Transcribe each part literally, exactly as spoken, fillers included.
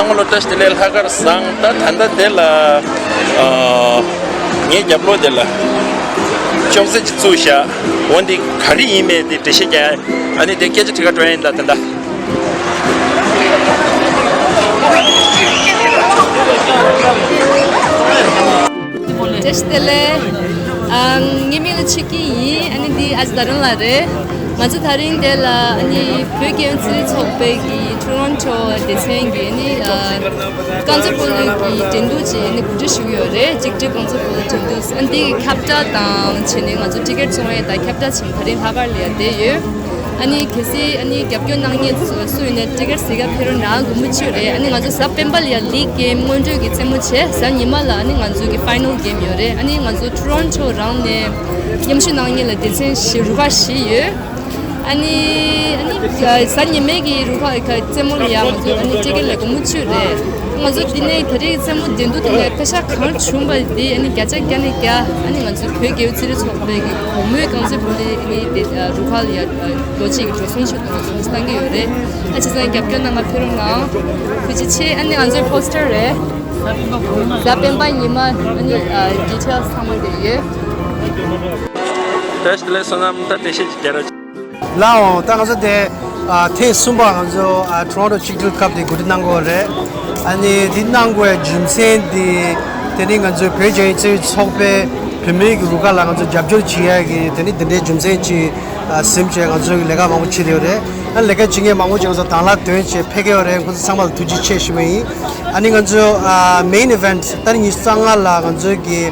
ཚང་མ་ལ་བཀྲ་ཤིས་བདེ་ལེགས། ལྷག་དཀར་བཟང་། ད་ད་ལྟ་དེ་ལ་ཨ་ངའི་རྒྱབ་ལོགས་དེ་ལ་ཅོག་ཙེ་ཅིག་བཙུགས་བཞག་འོ་འདི་ག་རེ་ཡིན་མེད་དེ་འགྲེལ་བཤད་རྒྱག་ཨ་ནི་དེ་སྐད་ཆ་དྲི་ག་འགྲོ་ཡིན་ད་ད་ད། བཀྲ་ཤིས་བདེ་ལེགས། ཨ་ངའི་མིང་ལ་ཆོས་སྐྱིད་ཡིན། ཨ་ནི་འདི་ཨ་ཅེ་དྷ་རན་ལགས་རེད། ང་ཚོ་དེ་རིང་འདི་ལ་ཨ་ནི་བོད་རྒྱལ་ཡོངས་རྩེད་རིགས་ཚོགས་པའི་གི་ཊོ་རོན་ཊོ་སྡེ་ཚན་གི་ཨ་ནི་ཨ་རྐང་རྩེད་སྤོ་ལོའི་གི་འགྲན་བསྡུར་ཅིག་ཨ་ནི་གོ་སྒྲིག་ཞུས་ཡོད་རེད། གཅིག་སྒྲིལ་རྐང་རྩེད་སྤོ་ལོ་འགྲན་བསྡུར། ཨ་ནི་འདི་གི་ཁྱབ་བསྒྲགས་དང་བྱས་ནས་ང་ཚོ་ཊི་ཀེ་ཊི་བཙོང་ཡས་དང་ཁྱབ་བསྒྲགས་བྱེད་ཡས་དེ་རིང་ལྷག་དཀར་ལ་ཡ་བསྡད་ཡོད། ཨ་ནི་གལ་སྲིད་ཨ་ནི་རྒྱབ་སྐྱོར་གནང་མཁན་སུ་སུ་ཡིན་ནའི་ཊི་ཀེ་ཊི་གཟིགས་ག་ཕེབས་རོགས་གནང་། དགོངས་པ་ཆེ་རེད། ཨ་ནི་ང་ཚོ་གཟའ་སྤེན་པ་ལ་ཡ་ལིག་གེམ་སྔོན་འགྲོའི་གི་རྩེད་མོ་བྱས། གཟའ་ཉི་མ་ལ་ཨ་ནི་ང་ཚོ་གི་ཕའི་ནལ་གེམ་ཡོད་རེད། ཨ་ནི་ང་ཚོ་ཊོ་རོན་ཊོ་རང་ནས་མཉམ་ཞུགས་གནང་མཁན་ལ་སྡེ་ཚན་བཞི་རུ་ཁག་བཞི་ཡོད། ཨ་ནི་ཨ་ནི་གཟའ་ཉི་མའི་གི་རུ་ཁག་གི་རྩེད་མོ་ལ་ཡ་ང་ཚོ་ཨ་ནི་ཊི་ཀེ་ཊི་ལ་དགོངས་པ་ཆེ་རེད། ང་ཚོ་འདི་ནས་ད་རེས་རྩེད་མོ་འགྲན་བསྡུར་དེ་ནས་བཀའ་ཤག་གང་བྱུང་བ་དེ་ཨ་ནི་བརྒྱ་ཆ་བརྒྱ་ནས་བརྒྱ་ཨ་ནི་ང་ཚོ་བོད་རྒྱལ་ཡོངས་རྩེད་རིགས་ཚོགས་པའི་གི་གོང་མའི་རྐང་རྩེད་སྤོ་ལོའི་ཨ་ནི་དེ་རུ་ཁག་ལ་ཡ་ལོ་གཅིག་གི་འགྲོ་སོང་ཞུ་དང་སོང་བཏང་གི་ཡོད་རེད། ཨ་ཅེ་ཚང་རྒྱབ་སྐྱོར་གནང་ག་ཕེབས་རོགས་གནང་། ཐུགས་རྗེ་ཆེ། ཨ་ནི་ང་ཚོའི་པོ་སི་ཊར་རེད། གཟའ་སྤེན་པ་ཉི་མ་ཨ་ནི་ཌི་ཊེལ་ཚང་མ་དེ་ཡོད། བཀྲ་ཤིས་བདེ་ལེགས། བསོད་ནམས། ད་འགྲེལ་བཤད་ཅིག་རྒྱག་རོགས། ལའོ། ད་ང་ཚོ་དེ་ཨ་ཐེངས་གསུམ་པ་ང་ཚོ་ཨ་ཊོ་རོན་ཊོ་ཆིག་སྒྲིལ་ཁབ་དེ་གོ་སྒྲིག་གནང་གི་ཡོད་རེད། ཨ་ནི་འདི་གནང་དགོས་ཡ་རྒྱུ་མཚན་དེ་དེ་ནི་ང་ཚོའི་བོད་རྒྱལ་ཡོངས་རྩེད་རིགས་ཚོགས་པས་བོད་མིའི་གི་རུ་ཁག་ལ་ང་ཚོ་རྒྱབ་སྐྱོར་བྱེད་ཡ་གི་དེ་ནི་འདི་འདྲའི་རྒྱུ་མཚན་ཅིག་ཨ་ཟིན་བྱས་ང་ཚོའི་གི་ལས་ཀ་མང་པོ་བྱེད་ཡོད་རེད། ཨ་ལས་ཀ་བྱེད་མཁན་མང་པོ་ཅིག་ང་ཚོ་དང་བླངས་འདོན་བྱས་ཕེབས་ཀྱི་ཡོད་རེད། ཁོང་ཚོ་ཚང་མ་ལ་ཐུགས་རྗེ་ཆེ་ཞུ་བ་ཡིན། ཨ་ནི་ང་ཚོ་ཨ་མེན་ཨི་ཝེན་ཊི་ཏ་རིག་ཉི་ཤུ་རྩ་ལྔ་ལ་ང་ཚོའི་གི་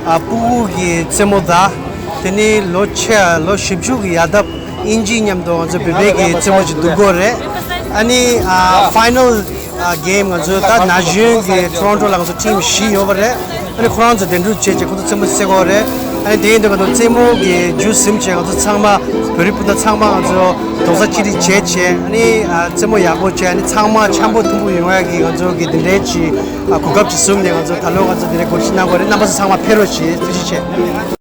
ཨ་ཕྲུ་གུ་གི་རྩེད་མོ་དང་། དེ་ནི་ལོ་ཆེ་ལོ་བཞི་བཅུ་གི་ཡར་འདབ་དབྱིན་ཇི་མཉམ་དུ་ང་ཚོ་བོད་པའི་གི་རྩེད་མོ་ཅིག་བསྡུར་གི་ཡོད་རེད། ཨ་ནི་ཨ་ཕའི་ནལ་ཨ་གེམ་ང་ཚོ་ད་ན་གཞོན་གི་ཊོ་རོན་ཊོ་ལ་ང་ཚོ་ཊིམ་བཞི་ཡོད་པ་རེད། ཨ་ནི་ཁོ་རང་ཚོ་འགྲན་བསྡུར་བྱས་བྱས་ཁོ་ཚོ་རྩེད་མོ་རྩེ་གི་ཡོད་རེད། ཨ་ནི་དེ་ཡིན་དུས་ང་ཚོ་རྩེད་མོ་གི་རྒྱུ་ཟིན་བྱས་ང་ཚོ་ཚང་མ་བོད་རིགས་སྤུན་ཟླ་ཚང་མ་ང་ཚོ་རྡོག་རྩ་གཅིག་སྒྲིལ་བྱས་བྱས། ཨ་ནི་ཨ་རྩེད་མོ་ཡག་པོ་བྱས། ཨ་ནི་ཚང་མ་འཆམ་པོ་མཐུན་པོ་ཡོང་ཡ་གི་ང་ཚོ་གི་འདི་འདྲའི་ཅིག་ཨ་གོ་སྐབས་ཅིག་བཟུང་ནས་ང་ཚོ་ད་ལོ་ང་ཚོ་འདི་འདྲའི་གོ་སྒྲིག་གནང་གི་ཡོད་རེད། རྣམ་པ་ཚོ་ཚང་མ་ཕེབས་རོགས་བྱེད། ཐུགས་རྗེ་ཆེ།